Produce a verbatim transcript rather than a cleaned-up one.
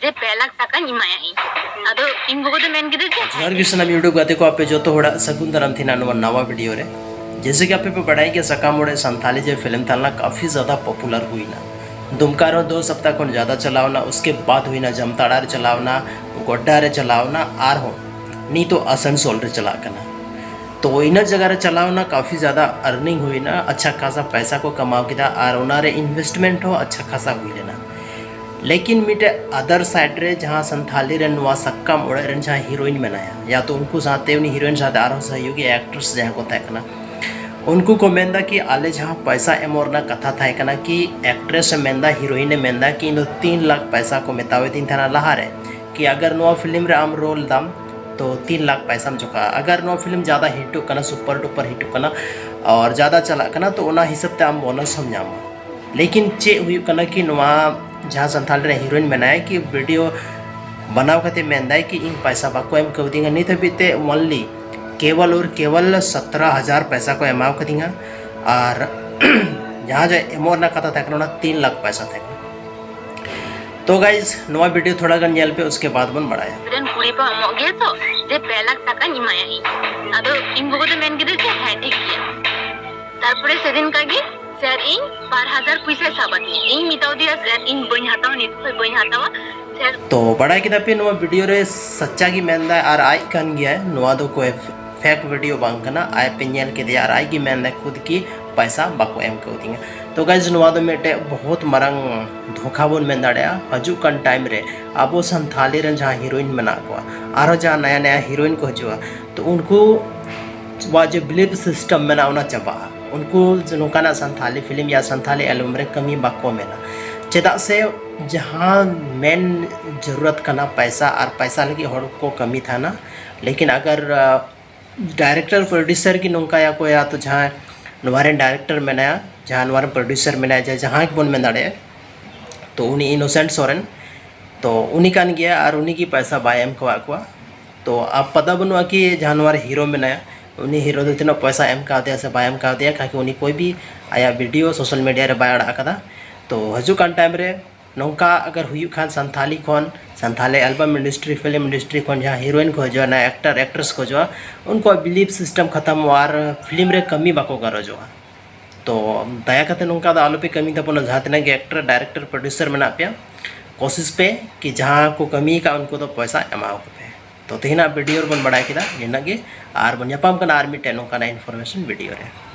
ᱡᱮ ᱯᱮ ᱞᱟᱠᱷ ᱴᱟᱠᱟᱧ ᱮᱢᱟᱭᱟ ᱤᱧ᱾ ᱟᱫᱚ ᱤᱧ ᱜᱚᱜᱚ ᱫᱚ ᱢᱮᱱ ᱠᱮᱫᱟ ᱡᱮ ᱡᱚᱦᱟᱨ ᱜᱮ ᱥᱟᱱᱟᱢ YouTube ᱜᱟᱛᱮ ᱠᱚ, ᱟᱯᱮ ᱡᱚᱛᱚ ᱦᱚᱲᱟᱜ ᱥᱟᱹᱜᱩᱱ ᱫᱟᱨᱟᱢ ᱛᱟᱦᱮᱱᱟ ᱱᱚᱣᱟ ᱱᱟᱣᱟ ᱵᱷᱤᱰᱤᱭᱳ ᱨᱮ᱾ ᱡᱮᱭᱥᱮ ᱠᱤ ᱟᱯᱮ ᱯᱮ ᱵᱟᱲᱟᱭ ᱜᱮᱭᱟ, ᱥᱟᱠᱟᱢ ᱚᱲᱮᱡ ᱥᱟᱱᱛᱷᱟᱞᱤ ᱡᱮ ᱯᱷᱤᱞᱢ ᱛᱟᱦᱮᱸ ᱞᱮᱱᱟ, ᱠᱟᱯᱷᱤ ᱡᱟᱫᱟ ᱯᱚᱯᱩᱞᱟᱨ ᱦᱩᱭᱱᱟ᱾ ᱫᱩᱢᱠᱟ ᱨᱮᱦᱚᱸ ᱫᱩ ᱦᱟᱯᱛᱟ ᱠᱷᱚᱱ ᱡᱟᱫᱟ ᱪᱟᱞᱟᱣᱱᱟ, ᱩᱥᱠᱮ ᱵᱟᱫ ᱦᱩᱭᱱᱟ ᱡᱟᱢᱛᱟᱲᱟ ᱨᱮ ᱪᱟᱞᱟᱣᱱᱟ, ᱜᱚᱰᱰᱟ ᱨᱮ ᱪᱟᱞᱟᱣᱱᱟ, ᱟᱨᱦᱚᱸ ᱱᱤᱛᱚᱜ ᱟᱥᱟᱱᱥᱳᱞ ᱨᱮ ᱪᱟᱞᱟᱜ ᱠᱟᱱᱟ᱾ ᱛᱚ ᱤᱱᱟᱹ ᱡᱟᱭᱜᱟ ᱨᱮ ᱪᱟᱞᱟᱣᱱᱟ, ᱠᱟᱯᱷᱤ ᱡᱟᱫᱟ ᱟᱨᱱᱤᱝ ᱦᱩᱭᱱᱟ, ᱟᱪᱪᱷᱟ ᱠᱷᱟᱥᱟ ᱯᱟᱭᱥᱟ ᱠᱚ ᱠᱟᱢᱟᱣ ᱠᱮᱫᱟ ᱟᱨ ᱚᱱᱟ ᱨᱮ ᱤᱱᱵᱷᱮᱥᱴᱢᱮᱱᱴ ᱦᱚᱸ ᱟᱪᱪᱷᱟ ᱠᱷᱟᱥᱟ ᱦᱩᱭ ᱞᱮᱱᱟ᱾ ᱞᱮᱠᱤᱱ ᱢᱤᱫᱴᱮᱡ ᱟᱫᱟᱨ ᱥᱟᱭᱤᱰ ᱨᱮ ᱡᱟᱦᱟᱸ ᱥᱟᱱᱛᱷᱟᱞᱤ ᱨᱮᱱ ᱱᱚᱣᱟ ᱥᱟᱠᱟᱢ ᱚᱲᱮᱡ ᱨᱮᱱ ᱡᱟᱦᱟᱸ ᱦᱤᱨᱳᱭᱤᱱ ᱢᱮᱱᱟᱭᱟ, ᱭᱟ ᱛᱚ ᱩᱱᱠᱩ ᱥᱟᱶᱛᱮ ᱩᱱᱤ ᱦᱤᱨᱳᱭᱤᱱ ᱥᱟᱶᱛᱮ ᱟᱨᱦᱚᱸ ᱥᱚᱦᱭᱳᱜᱤ ᱮᱠᱴᱨᱮᱥ ᱡᱟᱦᱟᱸ ᱠᱚ ᱛᱟᱦᱮᱸ ᱠᱟᱱᱟ, ᱩᱱᱠᱩ ᱠᱚ ᱢᱮᱱᱫᱟ ᱠᱤ ᱟᱞᱮ ᱡᱟᱦᱟᱸ ᱯᱚᱭᱥᱟ ᱮᱢᱚᱜ ᱨᱮᱱᱟᱜ ᱠᱟᱛᱷᱟ ᱛᱟᱦᱮᱸ ᱠᱟᱱᱟ ᱠᱤ ᱮᱠᱴᱨᱮᱥ ᱮ ᱢᱮᱱᱫᱟ, ᱦᱤᱨᱳᱭᱤᱱ ᱮ ᱢᱮᱱᱫᱟ ᱠᱤ ᱤᱧ ᱫᱚ ᱛᱤᱱ ᱞᱟᱠᱷ ᱯᱚᱭᱥᱟ ᱠᱚ ᱢᱮᱛᱟᱣ ᱫᱤᱧ ᱛᱟᱦᱮᱱᱟ ᱞᱟᱦᱟᱨᱮ ᱠᱤ ᱟᱜᱟᱨ ᱱᱚᱣᱟ ᱯᱷᱤᱞᱢ ᱨᱮ ᱟᱢ ᱨᱳᱞ ᱫᱟᱢ ᱛᱚ ᱛᱤᱱ ᱞᱟᱠᱷ ᱯᱚᱭᱥᱟᱢ ᱪᱩᱠᱟᱹᱜᱼᱟ, ᱟᱜᱟᱨ ᱱᱚᱣᱟ ᱯᱷᱤᱞᱢ ᱡᱟᱫᱟ ᱦᱤᱴᱚᱜ ᱠᱟᱱᱟ, ᱥᱩᱯᱟᱨ ᱰᱩᱯᱟᱨ ᱦᱤᱴᱚᱜ ᱠᱟᱱᱟ ᱟᱨ ᱡᱟᱫᱟ ᱪᱟᱞᱟᱜ ᱠᱟᱱᱟ ᱛᱚ ᱚᱱᱟ ᱦᱤᱥᱟᱹᱵ ᱛᱮ ᱟᱢ ᱵᱳᱱᱟᱥ ᱦᱚᱸᱢ ᱧᱟᱢᱟ᱾ ᱞᱮᱠᱤᱱ ᱪᱮᱫ ᱦᱩᱭᱩᱜ ᱠᱟᱱᱟ ᱠᱤ ᱱᱚᱣᱟ ᱡᱟᱦᱟᱸ ᱥᱟᱱᱛᱷᱟᱞᱤ ᱨᱮ ᱦᱤᱨᱳᱭᱤᱱ ᱢᱮᱱᱟᱭᱟ ᱠᱤ ᱵᱷᱤᱰᱤᱭᱳ ᱵᱮᱱᱟᱣ ᱠᱟᱛᱮ ᱢᱮᱱᱫᱟᱭ ᱠᱤ ᱤᱧ ᱯᱚᱭᱥᱟ ᱵᱟᱠᱚ ᱮᱢ ᱠᱟᱣᱫᱤᱧᱟ ᱱᱤᱛ ᱦᱟᱹᱵᱤᱡ ᱛᱮ, ᱚᱱᱞᱤ ᱠᱮᱵᱚᱞ ᱚᱨ ᱠᱮᱵᱚᱞ ᱥᱚᱛᱨᱚ ᱦᱟᱡᱟᱨ ᱯᱚᱭᱥᱟ ᱠᱚ ᱮᱢᱟᱣ ᱠᱟᱫᱤᱧᱟ᱾ ᱟᱨ ᱡᱟᱦᱟᱸ ᱡᱮ ᱮᱢᱚᱜ ᱨᱮᱱᱟᱜ ᱠᱟᱛᱷᱟ ᱛᱟᱦᱮᱸ ᱠᱟᱱᱟ ᱚᱱᱟ ᱛᱤᱱ ᱞᱟᱠᱷ ᱯᱚᱭᱥᱟ ᱛᱟᱦᱮᱸ ᱠᱟᱱᱟ᱾ ᱛᱚ ᱜᱟᱭᱡ, ᱱᱚᱣᱟ ᱵᱷᱤᱰᱤᱭᱳ ᱛᱷᱚᱲᱟ ᱜᱟᱱ ᱧᱮᱞ ᱯᱮ, ᱩᱥᱠᱮ ᱵᱟᱫ ᱵᱚᱱ ᱵᱟᱲᱟᱭᱟ᱾ ᱨᱮᱱ ᱠᱩᱲᱤ ᱠᱚ ᱮᱢᱚᱜ ᱜᱮᱭᱟ ᱛᱚ, ᱡᱮ ᱯᱮ ᱞᱟᱠᱷ ᱴᱟᱠᱟᱧ ᱮᱢᱟᱭᱟ ᱤᱧ᱾ ᱟᱫᱚ ᱤᱧ ᱜᱚᱜᱚ ᱫᱚ ᱢᱮᱱ ᱠᱮᱫᱟ ᱡᱮ ᱦᱮᱸ ᱴᱷᱤᱠ ᱜᱮᱭᱟ᱾ ᱛᱟᱨᱯᱚᱨᱮ ᱥᱮᱫᱤᱱ ᱠᱟᱜᱮ ᱥᱮᱨ ᱤᱧ ᱵᱟᱨ ᱦᱟᱡᱟᱨ ᱯᱚᱭᱥᱟᱭ ᱥᱟᱵ ᱟᱹᱫᱤᱧᱟ᱾ ᱤᱧ ᱢᱮᱛᱟᱣ ᱫᱮᱭᱟ ᱥᱮᱨ ᱤᱧ ᱵᱟᱹᱧ ᱦᱟᱛᱟᱣᱟ, ᱱᱤᱛ ᱠᱷᱚᱱ ᱵᱟᱹᱧ ᱦᱟᱛᱟᱣᱟ᱾ ᱥᱮᱨ ᱛᱚ ᱵᱟᱲᱟᱭ ᱠᱮᱫᱟ ᱯᱮ ᱱᱚᱣᱟ ᱵᱷᱤᱰᱤᱭᱳ ᱨᱮ ᱥᱟᱪᱪᱟ ᱜᱮ ᱢᱮᱱᱫᱟᱭ ᱟᱨ ᱟᱡ ᱠᱟᱱ ᱜᱮᱭᱟᱭ, ᱱᱚᱣᱟ ᱫᱚ ᱠᱚᱭ ᱯᱷᱮᱠ ᱵᱷᱤᱰᱤᱭᱳ ᱵᱟᱝ ᱠᱟᱱᱟ᱾ ᱟᱡ ᱯᱮ ᱧᱮᱞ ᱠᱮᱫᱮᱭᱟ ᱟᱨ ᱟᱡ ᱜᱮ ᱢᱮᱱᱫᱟᱭ ᱠᱷᱩᱫ ᱠᱤ ᱯᱚᱭᱥᱟ ᱵᱟᱠᱚ ᱮᱢ ᱠᱟᱣᱫᱤᱧᱟ᱾ ᱛᱚ ᱜᱟᱭᱡ, ᱱᱚᱣᱟ ᱫᱚ ᱢᱤᱫᱴᱮᱡ ᱵᱚᱦᱩᱛ ᱢᱟᱨᱟᱝ ᱫᱷᱳᱠᱷᱟ ᱵᱚᱱ ᱢᱮᱱ ᱫᱟᱲᱮᱭᱟᱜᱼᱟ᱾ ᱦᱤᱡᱩᱜ ᱠᱟᱱ ᱴᱟᱭᱤᱢ ᱨᱮ ᱟᱵᱚ ᱥᱟᱱᱛᱷᱟᱞᱤ ᱨᱮᱱ ᱡᱟᱦᱟᱸ ᱦᱤᱨᱳᱭᱤᱱ ᱢᱮᱱᱟᱜ ᱠᱚᱣᱟ, ᱟᱨᱦᱚᱸ ᱡᱟᱦᱟᱸ ᱱᱟᱭᱟ ᱱᱟᱭᱟ ᱦᱤᱨᱳᱭᱤᱱ ᱠᱚ ᱦᱤᱡᱩᱜᱼᱟ, ᱛᱚ ᱩᱱᱠᱩ ᱣᱟᱜ ᱡᱮ ᱵᱤᱞᱤᱯ ᱥᱤᱥᱴᱮᱢ ᱢᱮᱱᱟᱜᱼᱟ ᱚᱱᱟ ᱪᱟᱵᱟᱜᱼᱟ᱾ ᱩᱱᱠᱩ ᱡᱮ ᱱᱚᱝᱠᱟᱱᱟᱜ ᱥᱟᱱᱛᱷᱟᱞᱤ ᱯᱷᱤᱞᱢ ᱭᱟ ᱥᱟᱱᱛᱷᱟᱞᱤ ᱮᱞᱵᱟᱢ ᱨᱮ ᱠᱟᱹᱢᱤ ᱵᱟᱠᱚ ᱢᱮᱱᱟ, ᱪᱮᱫᱟᱜ ᱥᱮ ᱡᱟᱦᱟᱸ ᱢᱮᱱ ᱡᱟᱹᱨᱩᱨᱟᱛ ᱠᱟᱱᱟ ᱯᱚᱭᱥᱟ, ᱟᱨ ᱯᱚᱭᱥᱟ ᱞᱟᱹᱜᱤᱫ ᱦᱚᱲ ᱠᱚ ᱠᱟᱹᱢᱤ ᱛᱟᱦᱮᱱᱟ᱾ ᱞᱮᱠᱤᱱ ᱟᱜᱟᱨ ᱰᱟᱭᱨᱮᱠᱴᱚᱨ ᱯᱨᱚᱰᱭᱩᱥᱟᱨ ᱜᱮ ᱱᱚᱝᱠᱟᱭᱟ ᱠᱚ, ᱭᱟ ᱛᱚ ᱡᱟᱦᱟᱸᱭ ᱱᱚᱣᱟ ᱨᱮᱱ ᱰᱟᱭᱨᱮᱠᱴᱚᱨ ᱢᱮᱱᱟᱭᱟ, ᱡᱟᱦᱟᱸ ᱱᱚᱣᱟ ᱨᱮᱱ ᱯᱨᱚᱰᱭᱩᱥᱟᱨ ᱢᱮᱱᱟᱭᱟ, ᱡᱟ-, ᱡᱟᱦᱟᱸᱭ ᱜᱮᱵᱚᱱ ᱢᱮᱱ ᱫᱟᱲᱮᱭᱟᱜᱼᱟ, ᱛᱚ ᱩᱱᱤ ᱤᱱᱳᱥᱮᱱᱴ ᱥᱚᱨᱮᱱ, ᱛᱚ ᱩᱱᱤ ᱠᱟᱱ ᱜᱮᱭᱟ ᱟᱨ ᱩᱱᱤ ᱜᱮ ᱯᱚᱭᱥᱟ ᱵᱟᱭ ᱮᱢ ᱠᱟᱣᱟᱫ ᱠᱚᱣᱟ᱾ ᱛᱚ ᱟᱯ ᱯᱟᱛᱟ ᱵᱟᱹᱱᱩᱜᱼᱟ ᱠᱤ ᱡᱟᱦᱟᱸ ᱱᱚᱣᱟ ᱨᱮ ᱦᱤᱨᱳ ᱢᱮᱱᱟᱭᱟ, ᱩᱱᱤ ᱦᱤᱨᱳ ᱫᱚ ᱛᱤᱱᱟᱹᱜ ᱯᱚᱭᱥᱟ ᱮᱢ ᱠᱟᱣᱫᱮᱭᱟ ᱥᱮ ᱵᱟᱭ ᱮᱢ ᱠᱟᱣᱫᱮᱭᱟ, ᱠᱟᱠᱤ ᱩᱱᱤ ᱠᱳᱭ ᱵᱤ ᱟᱭᱟᱜ ᱵᱷᱤᱰᱤᱭᱳ ᱥᱳᱥᱟᱞ ᱢᱤᱰᱤᱭᱟ ᱨᱮ ᱵᱟᱭ ᱟᱲᱟᱜ ᱟᱠᱟᱫᱟ᱾ ᱛᱚ ᱦᱤᱡᱩᱜ ᱠᱟᱱ ᱴᱟᱭᱤᱢ ᱨᱮ ᱱᱚᱝᱠᱟ ᱟᱜᱟᱨ ᱦᱩᱭᱩᱜ ᱠᱷᱟᱱ ᱥᱟᱱᱛᱷᱟᱞᱤ ᱠᱷᱚᱱ, Santali album industry, film industry ᱠᱷᱚᱱ ᱡᱟᱦᱟᱸ heroine ᱠᱚ ᱦᱤᱡᱩᱜᱼᱟ, ᱱᱟ actor actress ᱠᱚ ᱦᱤᱡᱩᱜᱼᱟ, ᱩᱱᱠᱩᱣᱟᱜ belief system ᱠᱷᱟᱛᱟᱢᱚᱜᱼᱟ ᱟᱨ film ᱨᱮ ᱠᱟᱹᱢᱤ ᱵᱟᱠᱚ ᱜᱟᱨᱚᱡᱚᱜᱼᱟ᱾ ᱛᱚ ᱫᱟᱭᱟ ᱠᱟᱛᱮ ᱱᱚᱝᱠᱟ ᱫᱚ ᱟᱞᱚᱯᱮ ᱠᱟᱹᱢᱤ ᱛᱟᱵᱚᱱᱟ᱾ ᱡᱟᱦᱟᱸ ᱛᱤᱱᱟᱹᱜ ᱜᱮ actor, director, producer ᱢᱮᱱᱟᱜ ᱯᱮᱭᱟ, ᱠᱳᱥᱤᱥ ᱯᱮ ᱠᱤ ᱡᱟᱦᱟᱸ ᱠᱚ ᱠᱟᱹᱢᱤ ᱟᱠᱟᱫ ᱩᱱᱠᱩ ᱫᱚ ᱯᱚᱭᱥᱟ ᱮᱢᱟᱣ ᱠᱚᱯᱮ᱾ ᱛᱚ ᱛᱮᱦᱮᱧᱟᱜ video ᱨᱮᱵᱚᱱ ᱵᱟᱲᱟᱭ ᱠᱮᱫᱟ ᱱᱤᱱᱟᱹᱜ ᱜᱮ, ᱟᱨ ᱵᱚᱱ ᱧᱟᱯᱟᱢ ᱠᱟᱱᱟ ᱟᱨ ᱢᱤᱫᱴᱮᱱ ᱱᱚᱝᱠᱟᱱᱟᱜ information video ᱨᱮ᱾